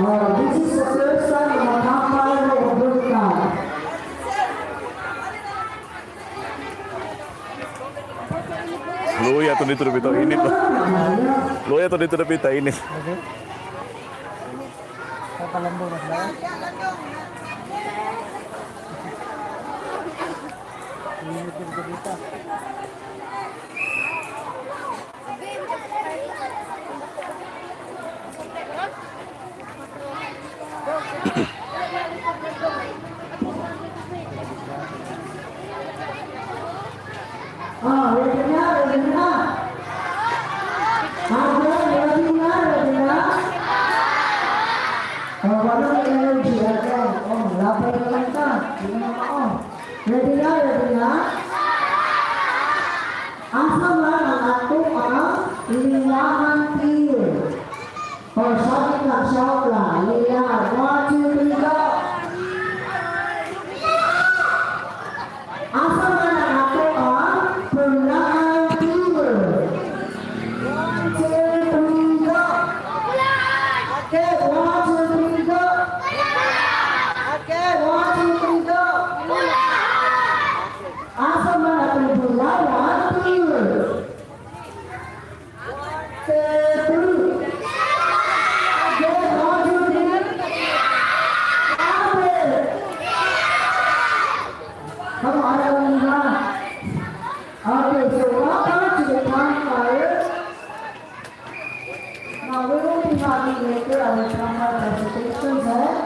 Oh, this is the first time na mag-campfire mo og buntag. Luya to dito bitaw init ba. Luya to dito bitaw init. Papalambo mas ba? Init dito dito. Ah, ready na, ready na. Ah, ready na, ready na. Oh, walang energy again. Oh, labay na lang ka. Hindi na ako. Ready na, ready na. Asa man ang ato ang lilahan team? Oh, shout lang, shout lang. Lila, one, two, three, go! Asa man ang ato ang perlahan team? One, two, three, go! Okay, one, two, three, go! Okay, one, two, three, go! Asa man atong bulawan team? One, two, three. Okay, one, two, three. Ape! Come on, alam na. Okay, so welcome to the campfire. Now we will be having later our campfire presentations and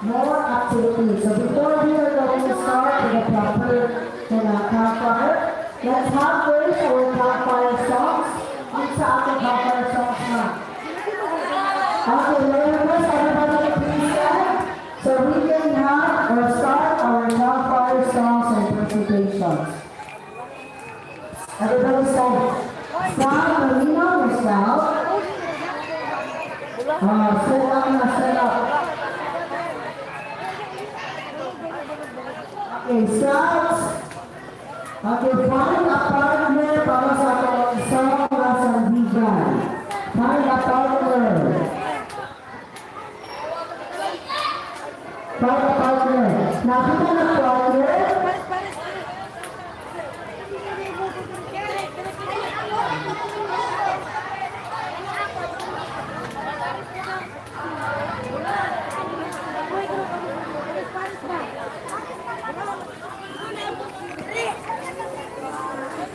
more activities. So before we are going to start with the proper campfire, let's have first our campfire songs. Ang sa atong campfire songs na. Okay, may I request everybody to please stand so we can have or start our campfire songs and presentations. Everybody stand. Stand, Marina, yourself. Stand up na, stand up. Okay, start. Okay, find a partner para sa atong song na sandigan. Find a partner. Find a partner. Nakita na partner?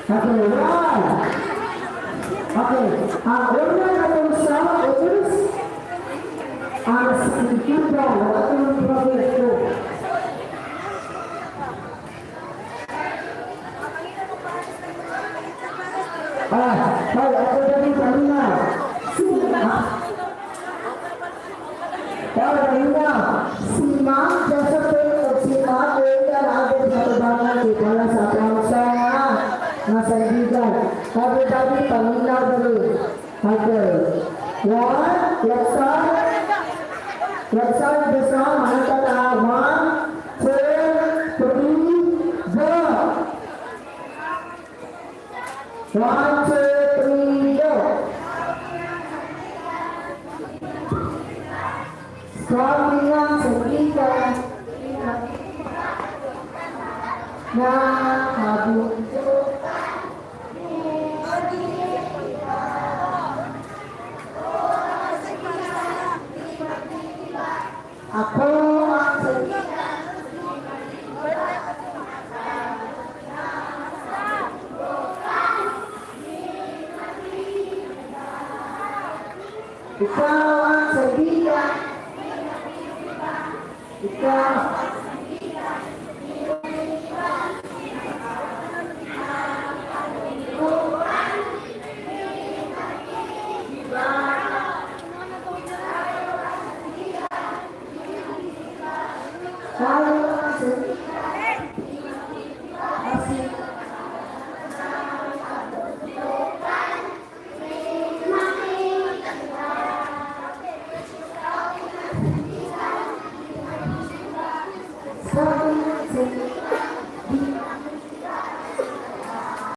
Okay, one. Okay, ang una na itong song is ang sandigan o atong proyekto. Ah, ay, ako dali kanina. Si, ah, ay, kanina. Si Ma'am Josephine o si Ma'am Erika na agad sa tubangan di para sa atong song nga sandigan. Everybody, paminaw dali. Okay. One, let's start. Let's start the song. Makita na. One, two, three, go! One, two, three, go! Strong lang sa gikan na mabundok. Ako ang sandigan. Ikaw ang sandigan. Ikaw. Ikaw ang sandigan.